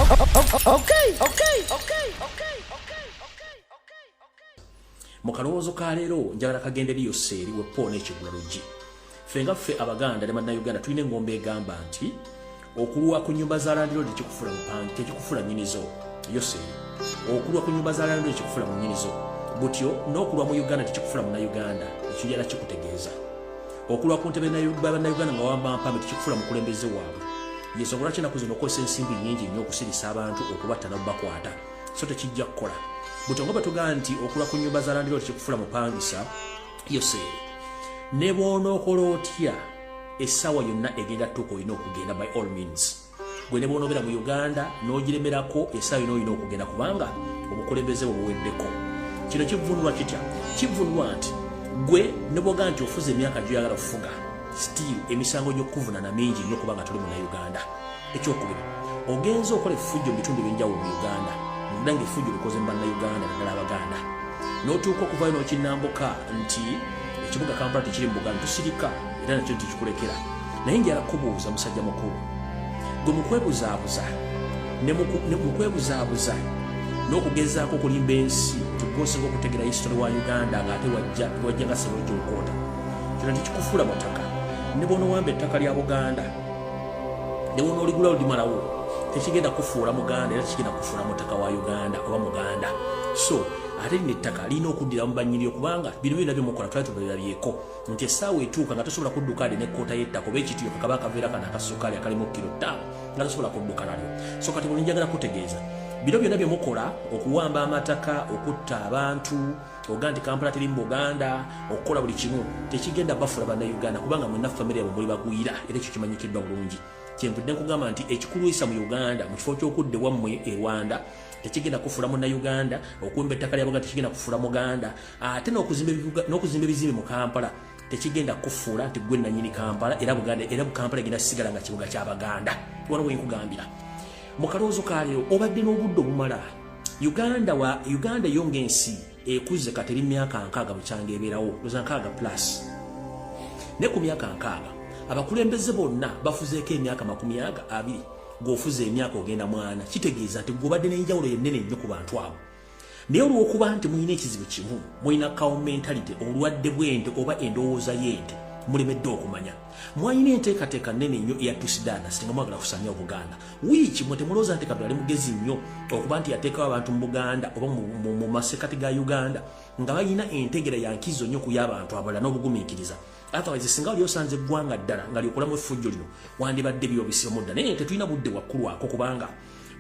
Okay, okay, okay, okay, okay, okay. Mu kalowoozo ka leero njagala kagende eri Yoseeri wepo n'ekigula luggi. Ffe nga ffe Abaganda ne Bannayuganda tulina engombe egamba nti okulwa ku nnyumba za landiroodi tekikufuula mupangi, tekikufuula nnyinizo. Yoseeri, okulwa ku nnyumba za landiroodi tekikufuula mu nnyinizo. Butyo n'okulwa mu Uganda tekikufuula Munnayuganda, ekyo njagala kikutegeeza. Okulwa ku ntebe Bannayuganda nga wamba mpambe tekikufuula mukulembeze waabwe. Yensonga lwaki ennaku zino okozesa ensimbi nnyingi nnyo okusirisa abantu, okubatta n'okubakwata, so tekijja kukola. Butyo nga bwe tugamba nti okulwa ku nnyumba za landiroodi tekikufuula mupangisa, Yoseeri, ne bw'onookola otya essaawa yonna egenda tuuka olina okugenda by all means. Gwe ne bw'onobeera mu Uganda n'ogiremerako, essaawa yonna olina okugenda kubanga obukulembeze bwe buweddeko. Kino kivvuunulwa kitya? Kivvuunulwa nti gwe ne bw'ogamba nti ofuze emyaka gy'oyagala okufuga, still emisango gy'okukuvunaana mingi nnyo kubanga toli Munnayuganda. Ekyokubiri, ogenze okola effujjo mu bitundu eby'enjawulo mu Uganda, nga ng'effujjo likoze mu Bannayuganda naddala Abaganda, n'otuuka okuvayo n'okinnambuka nti ekibuga Kampala tekiri mu Buganda, tusirika era nakyo ntikikulekera. Naye njagala kubuuza musajja mukulu, gwe mu kwebuzaabuza ne mu kwebuzaabuza n'okugezaako okulimba ensi nti gwe osinga okutegeera history wa Uganda ng'ate wajja nga Sserwejja Olukoota, kino tekikufuula mutaka. Ne bw'onoowamba ettaka lya Buganda ne bw'onooligulawo limalawo, tekigenda kufuula Muganda era tekigenda kufuula mutaka wa Uganda oba Muganda. So ate lino ettaka lirina okuddira mu bannyiniryo, kubanga bino byonna bye mukola twali tubirabyeko nti essaawa etuuka nga tosobola kudduka ade n'ekkoota y'ettaka oba ekitiyo kakaba akaveera kano akasukaali akalimu kilo 5 nga tosobola kudduka nalyo. So kati buli njagala kutegeeza, bino byonna bye mukola, okuwamba amataka, okutta abantu, oga nti Kampala teri mu Buganda, okukola buli kimu, tekigenda bafuula Bannayuganda, kubanga mwenna famire yabwe muli bagwira, era ekyo kimanyikiddwa bulungi. Kyenvudde nkugamba nti ekikulwisa mu Uganda mu kifo ky'okudda ewammwe e Rwanda tekigenda kufuula Munnayuganda, okuwemba ettaka lya Buganda tekigenda kufuula Muganda, ate n'okuzimba ebizimbe mu Kampala tekigenda kufuula nti gwe nannyini Kampala. Era Buganda, era Kampala egenda sigala nga kibuga ky'Abaganda. Wano wenkugambira mu kalowoozo ka leero, obadde n'obudde obumala. Uganda wa Uganda yo ng'ensi ekuze kati eri myaka 60 bukyanga ebeerawo, loza 60 plus, ne ku myaka 60 abakulembeze bonna bafuzeeko emyaka 20, gw'ofuza emyaka ogenda mwana. Kitegeeza nti gw'obadde n'enjawulo yennene nnyo ku bantu abo, naye olw'okuba nti mulina ekizibu kimu, mulina cow mentality, obulwadde bw'ente oba endowooza y'ente, mulemedde okumanya. Mwalina enteekateeka nnene nnyo eya Tutsi dynasty nga mwagala kusaanya Obuganda. Wiiki mwe temulowooza nti Katonda ali mugezi nnyo okuba nti yateekawo abantu mu Buganda oba mu masekati ga Uganda nga balina entegera ya nkizo nnyo ku y'abantu abalala n'obugumiikiriza. Otherwise singa oli osanze eggwanga ddala nga lyokolamu effujjo lino, wandibadde byobisibamu dda. Naye tetulina budde bwakkulwako, kubanga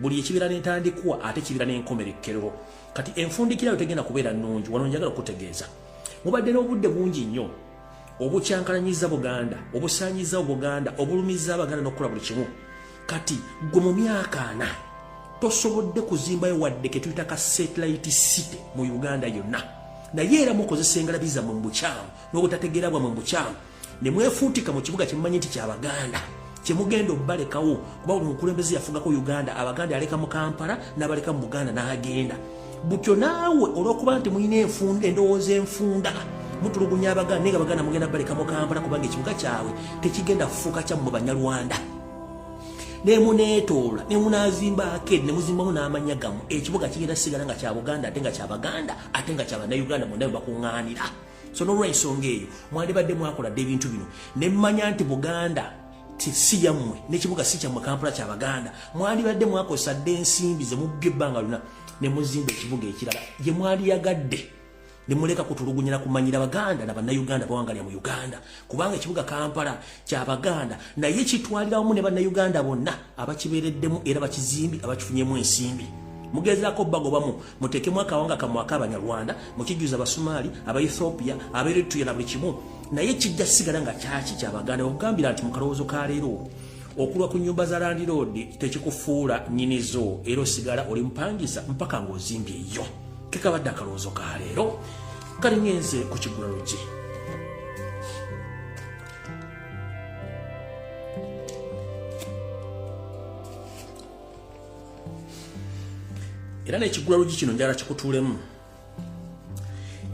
buli ekibeera n'entandikwa ate kibeera n'enkomerekerero. Kati enfundikirayo tegenda kubeera nnungi. Wano njagala okutegeeza, mubadde n'obudde bungi nnyo obukyankalanyiza Buganda, obusanyiza Obuganda, obulumiza Abaganda n'okukola buli kimu. Kati gwe mu myaka 40 tosobodde kuzimbayo wadde ketuyita ka satellite city mu Uganda yonna, naye era mukozesa engalabi zammwe mu bukyamu n'obutategeera bwammwe mu bukyamu ne mwefuutika mu kibuga kyemumanyi nti kyabaganda, kyemugenda obbalekawo, kuba buli mukulembeze yafugako Uganda Abaganda yaleka mu Kampala n'abaleka mu Buganda n'agenda. Butyo naawe olw'okuba nti mulina enfunda, endowooza enfunda, mutulugunya Abaganda, naye nga Abaganda mugenda baleka mu Kampala, kubanga ekibuga kyabwe tekigenda kufuuka kyammwe Banyarwanda. Nemuneetoola nemunazimba akedi nemuzimbamu n'amanya gammwe, ekibuga kigenda sigala nga kya Buganda, ate nga kyabaganda, ate nga kyabannayuganda mwonna bwe bakuŋŋaanira. So n'olwensonga eyo mwandibadde mwakola dde ebintu bino nemmanya nti Buganda si yammwe n'ekibuga si kyammwe, Kampala kyabaganda. Mwandibadde mwakozesa dde ensimbi ze mubbye ebbanga lyonna ne muzimba ekibuga ekirala gye mwaliyagadde, ne muleka kutulugunyira kumanyira Baganda na Bannayuganda bawangalya mu Uganda, kubanga ekibuga Kampala kyabaganda, naye kitwalira wamu ne Bannayuganda bonna abakibeereddemu era bakizimbi abakifunyemu ensimbi. Mugezaako bagobamu muteekemu akawanga kammwe ak'Abanyarwanda, mukijjuza Abasumaali, Abaethiopia, Abaeritrea na buli kimu, naye kijja sigala nga kyaki? Kyabaganda. Okugambira nti mu kalowoozo ka leero, okulwa ku nyumba za landiroodi tekikufuula nnyinizo, era osigala oli mupangisa mpaka ng'ozimbye eyo. Kekabadde akalowoozo ka leero. Kali ngenze ku kigula luggi. Era n'ekigula luggi kino njala kikutuulemu.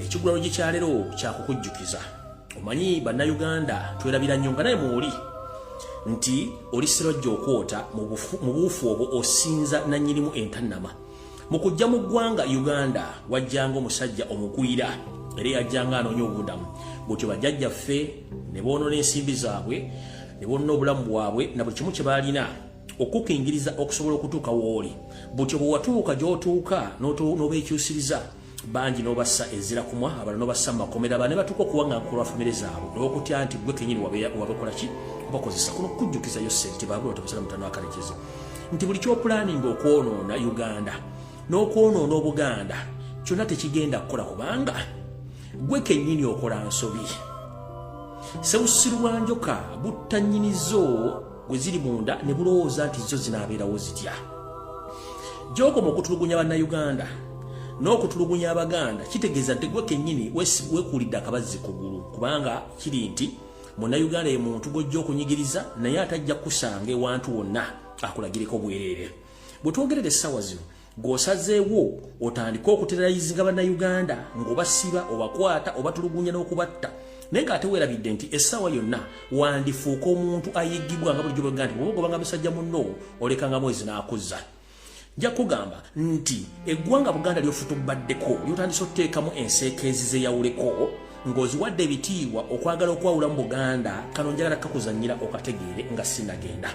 Ekigula luggi kya leero kyakukujjukiza. Omanyi Bannayuganda twerabira nnyo, nga naye mwoli Nti oli sirojja okwota mu buufu obwo osinza nannyinimu entannama. Mu kujja mu ggwanga Uganda wajjanga omusajja omugwira, era yajjanga anoonya obubudamu. Bw'otyo bajjajjaffe ne boonoona ensimbi zaabwe, ne bonoona obulamu bwabwe na buli kimu kye baalina okukingiriza okusobola okutuuka w'oli. Bw'otyo bwe watuuka gy'otuuka n'obeekyusiriza bangi, n'obassa ezira kumwa, abalala n'obassa mu makomera, abalala ne batuuka okuwaŋŋanguka olwa famire zaabwe olw'okutya nti gwe kennyini wabakola ki, obakozesa. Kuno kujjukiza Yoseri tebabula otabasala mutano akalekezi nti buli ky'opulaninga okwonoona Uganda n'okwonoona Obuganda kyonna tekigenda kukola, kubanga gwe kennyini okola nsobi. Sebusiru bwa njoka butta nnyinizo gwe ziri munda ne bulowooza nti zo zinaabeerawo zitya. Gy'okoma okutulugunya Bannayuganda n'okutulugunya Abaganda kitegeeza nti gwe kennyini weekuulidde akabazzi kugulu, kubanga kiri nti Munnayuganda ye muntu gw'ojja okunyigiriza naye atajja kusanga ewantu wonna akulagireko bwereere. Bwe twogerera essaawa zino gw'osazeewo otandike okuteralizinga Bannayuganda ng'obasiba, obakwata, obatulugunya n'okubatta, naye ng'ate weerabidde nti essaawa yonna wandifuuka omuntu ayiggibwa nga bulijjo bwega nti bw'oba ogobanga musajja munno olekanga mwezi n'akuzza. Nja kugamba nti eggwanga Buganda lyofutubaddeko lyotandise okuteekamu enseekeezi zeyawuleko ng'oziwadde ebitiibwa okwagala okwawula mu Buganda. Kano njagala kakuzannyira okategeere nga sinnagenda.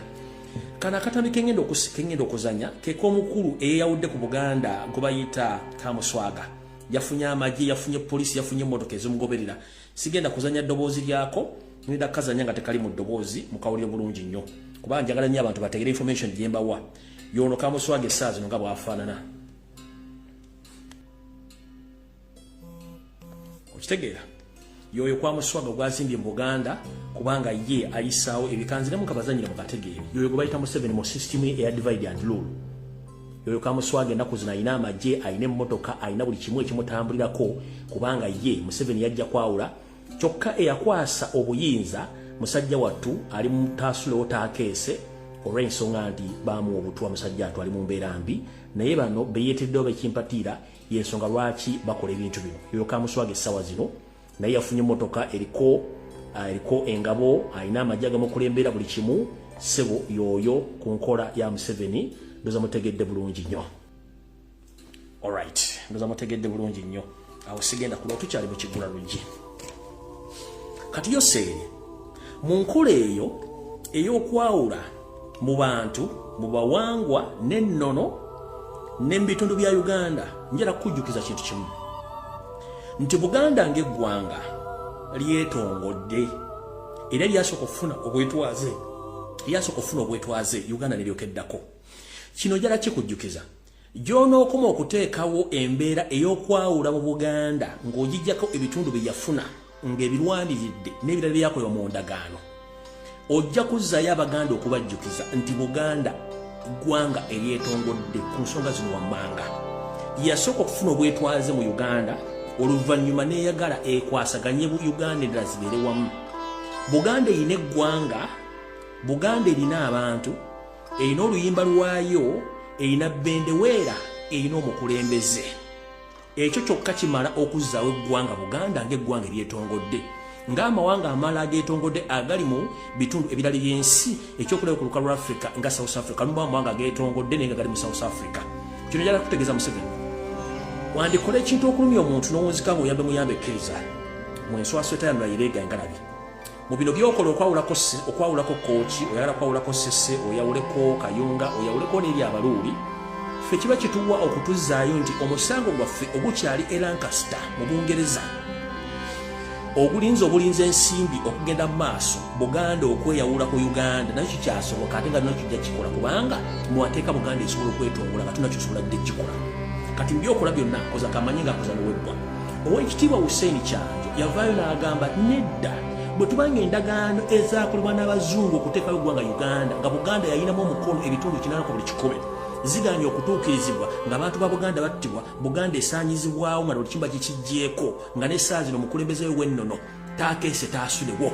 Kano akatambi kengenda okuzanya kek'omukulu eyeyawudde ku Buganda gwe bayita Kamuswaga. Yafunye amagye, yafunye poliisi, yafunye emmotoka ezimugoberera. Sigenda kuzanya ddoboozi lyako, ngenda kukazanya nga tekali mu ddoboozi, mukawulire bulungi nnyo, kubanga njagala nnyo abantu bategere information gye mbawa. Yono Kamuswaga essaawa zino nga bw'afaanana, okitegeera? Yoyo Kwamuswaga gwazimbye mu Buganda, kubanga ye ayisaawo ebikanziremu kabazanyira mukategeere. Yoyo gwe bayita Museveni mu system ye eya divide and rule. Yoyo Kamuswaga ennaku zino alina amagye, alina emmotoka, alina buli kimu ekimutambulirako, kubanga ye Museveni yajja kwawula. Kyokka eyakwasa obuyinza musajja wattu ali mutaasulewo taakeese, olw'ensonga nti baamuwa obutwa. Musajja attu ali mu mbeera mbi, naye bano beyeeteddewo bekimpatiira, yensonga lwaki bakola ebintu bino. Yoyo Kamuswaga essaawa zino naye yafunye emmotoka eriko engabo, alina amagye agamukulembera buli kimu. Ssebo yoyo ku nkola ya Museveni. Ndoza mutegedde bulungi nnyo. Alright, ndoza mutegedde bulungi nnyo. Awo sigenda kuba tukyali mu kigula luggi. Kati Yoseeri mu nkola eyo ey'okwawula mu bantu, mu bawangwa n'ennono ne mu bitundu bya Uganda, njala kukujjukiza kintu kimu nti Buganda ng'eggwanga lyetongodde era lyasooka okufuna obwetwaze, lyasooka okufuna obwetwaze, Uganda neryoka eddako. Kino njala kikujjukiza gy'onookoma okuteekawo embeera ey'okwawula mu Buganda ng'ogijjako ebitundu bye yafuna ng'ebirwaniridde n'ebirala byakolebwa mu ndagaano, ojja kuzzaayo Abaganda okubajjukiza nti Buganda ggwanga eryetongodde ku nsonga zino wammanga. Yasooka okufuna obwetwaze mu Uganda, oluvannyuma neeyagala ekwasaganye Uganda endala zibeere wamu. Buganda erina eggwanga, Buganda erina abantu, erina oluyimba lwayo, erina bendeweera, erina omukulembeze. Ekyo kyokka kimala okuzzaawo eggwanga Buganda ng'eggwanga eryetongodde ng'amawanga amalala ageetongodde agali mu bitundu ebirala by'ensi. Ekyokulaba ku lukalu lwa Africa nga South Africa, lumu amawanga ageetongodde naye nga gali mu South Africa. Kino njagala kutegeeza Museveni, wandikola ekintu okulumya omuntu n'owunzika ng'oyambe muyambe, ekkiriza mu enswaso etayanula yireega engalabi. Mu bino byokola okwawulako Kooki, oyagala kwawulako Sese, oyawuleko Kayunga, oyawuleko n'eri Abaluuli, ffe kiba kituwa okutuzzaayo nti omusango gwaffe ogukyali e Lancaster mu Bungereza ogulinze obulinze ensimbi okugenda mu maaso, Buganda okweyawula ku Uganda nakyo kikyasoboka, ate nga nakyo kijja kikola, kubanga mu mateeka Buganda esobola okwetongola nga tunakyo tusobola dde kikola. Kati mubyokola byonna koza kamanyi nga akoza nowebbwa. Oweekitiibwa Hussein Kyanjo yavaayo n'agamba nedda, bwe tubanga endagaano ezaakolebwa n'Abazungu okuteekawo eggwanga Uganda nga Buganda yayinamu omukono ebitundu 8 ku buli 100 ziganye okutuukirizibwa, ng'abantu ba Buganda battibwa, Buganda esaanyizibwawo nga buli kimba kikiggyeeko, nga n'essaawa zino omukulembeze we w'ennono taakeese taasulewo,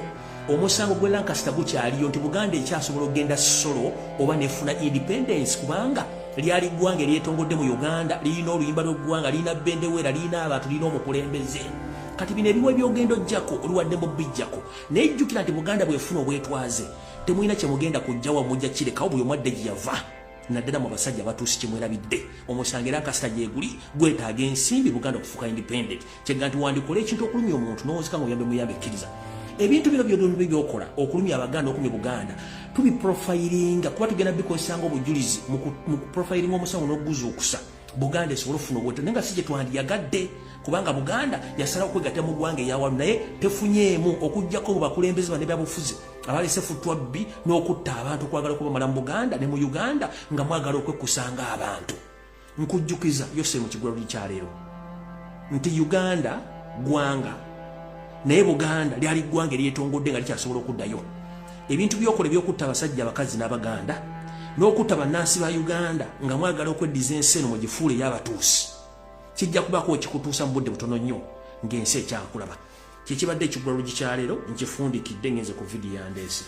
omusango gw'e Lancaster gukyaliyo nti Buganda ekyasobola okugenda solo oba nefuna independence, kubanga lyali ggwanga eryetongodde mu Uganda, lirina oluyimba lw'eggwanga, lirina bendewera, lirina abantu, lirina omukulembeze. Kati bino ebiwa byogenda ojjako oliwadde mu bijjako, naye jjukira nti Buganda bwefuna obwetwaze, temulina kyemugenda kujjawa, mujja kirekawo buli omwadde gye yava, naddala mu basajja abatuusi. Kimwerabidde omusango era kasita gyeguli gwetaaga ensimbi Buganda okufuuka independent. Kyega nti wandikola ekintu okulumya omuntu n'owozika nga oyambe muyambe, ekkiriza ebintu bino byonna byokola okulumya Abaganda, okulumya Buganda, tubiprofilinga kuba tugenda bikozesanga obujulizi mu kuprofilinga omusango n'okuguzuukusa Buganda esobole okufuna obweta, naye nga si kye twandiyagadde, kubanga Buganda yasalawo okwegatta mu ggwanga eyawalu, naye tefunyeemu okugjako mu bakulembeze bannabyabufuzi abalese futwabbi n'okutta abantu, okwagala okubamala mu Buganda ne mu Uganda, nga mwagala okwekkusanga abantu. Nkujjukiza yose mu kigula kyaleero nti Uganda ggwanga, naye Buganda lyali ggwanga eryetongodde nga likyasobola okuddayo. Ebintu byokola ebyokutta abasajja, abakazi n'Abaganda n'okutta bannansi ba Uganda nga mwagala okweddiza ensi eno mugifuule ey'abatuusi, kijja kubaako ekikutuusa mu budde butono nnyo ng'ensi ekyakulaba. Kyekibadde ekigula lugi kyaleero, nkifundikidde, ngenze ku vidiyo yandeese.